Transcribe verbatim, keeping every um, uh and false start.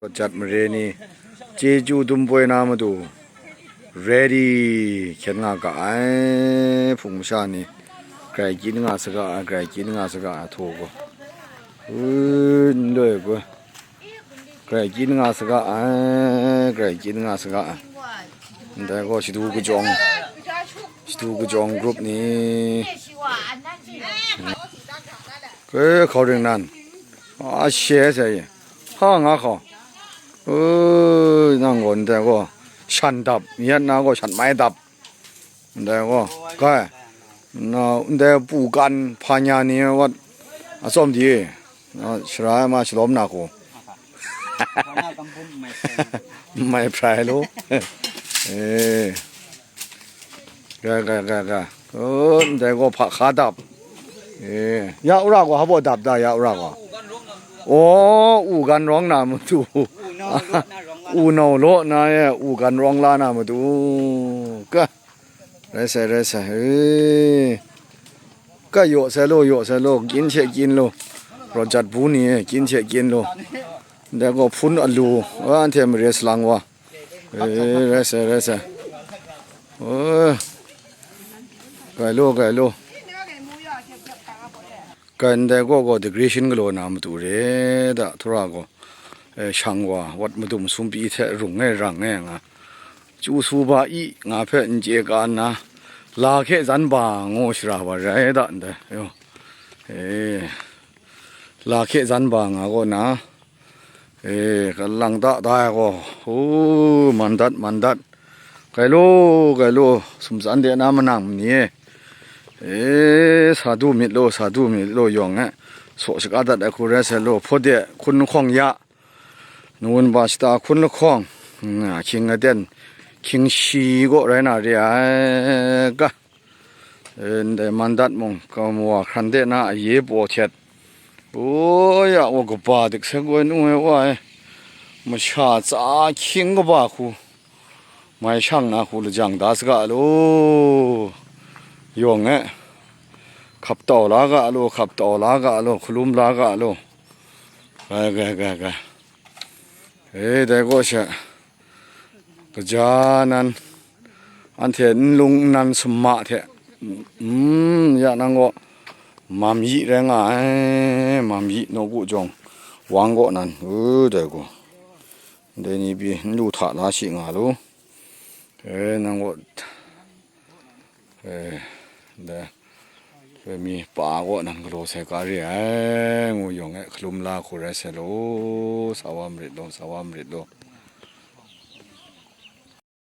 Jat mare ni, chyeju dum poi na matu, ready hkyen nga ga ai, hpung masha ni, grai kyin nga saga ai, grai kyin nga saga ai, htaw gaw, u, n loi gaw, grai kyin nga saga ai, grai kyin nga saga ai, ndai gaw shadu kajawng, shadu kajawng group ni, e, hkau ring nan, a, she sai, ha nga hkau. Ui, nang gaw ndai gaw, shan dap, yat na gaw shan mai dap. Ndai gaw, kai, na, ndai pu kan, hpa nya ni wat, atsawm di, na, shara ai ma shalawm na hku. Mai prai lo. E. Ga, ga, ga, ga. O, ndai gaw hpa hka dap. E, ya ura gaw, hpa dap da, ya ura gaw. O, u gan rawng na matu. U nau law na e, u gan rawng la na matu. Ga. Rai sai, rai sai. E. Ga yaw sai lo, yaw sai lo, kyin she kyin lo. Rawt jat bu ni e, kyin she kyin lo. Ndai gaw hpun alu, a, anhte mare salang wa. E, rai sai, rai sai. O, gai lo, gai lo. Gai ndai gaw gaw decoration galaw na matu re da, htura gaw, e, shang wa, wat madum sumpi hte rung e rang e nga. Chu su ba i nga hpe n chye ka nna, la hke zan ba ngu shara wa rai da ndai. Yo. E, la hke zan ba nga gaw na, e, ka lang da da ai gaw, u, man dat, man dat. Gai lo, gai lo, sumtsan de na manang mani e. E, sa du myit lo, sa du myit lo, yawng e. Saw shaka dat ai hku rai sai lo, hpaw de, hkun lahkawng ya. Nawun ba shata hkun lahkawng, mm, ahkying aten, hkying shi gaw rai na re ai ga. E, ndai man dat mung, kawa hkran de na aye paw htet. O ya, wa kaba dik sai gaw nu ai wa e. Masha tsa hkying kaba hku, mai shang na hku lajang da saga lo. Yawng e. Hkap tau la ga lo, hkap tau la ga lo, hkalum la ga lo. Gai, gai, gai, gai. E, dai gaw she, kaja nan, anhte nlung nnan summa hte, mm, ya nang gaw, mam yi rai nga ai, mam yi nawku jawng, wang gaw nan, u, dai gaw, dai ni pyi, n lu hta la shi nga lu, e, nang gaw, e, dai, Hpe mi pa gaw nan galaw sai ka re ai, ngu yawng e hkalum la hku rai sai law, sa wa marit law, sa wa marit law.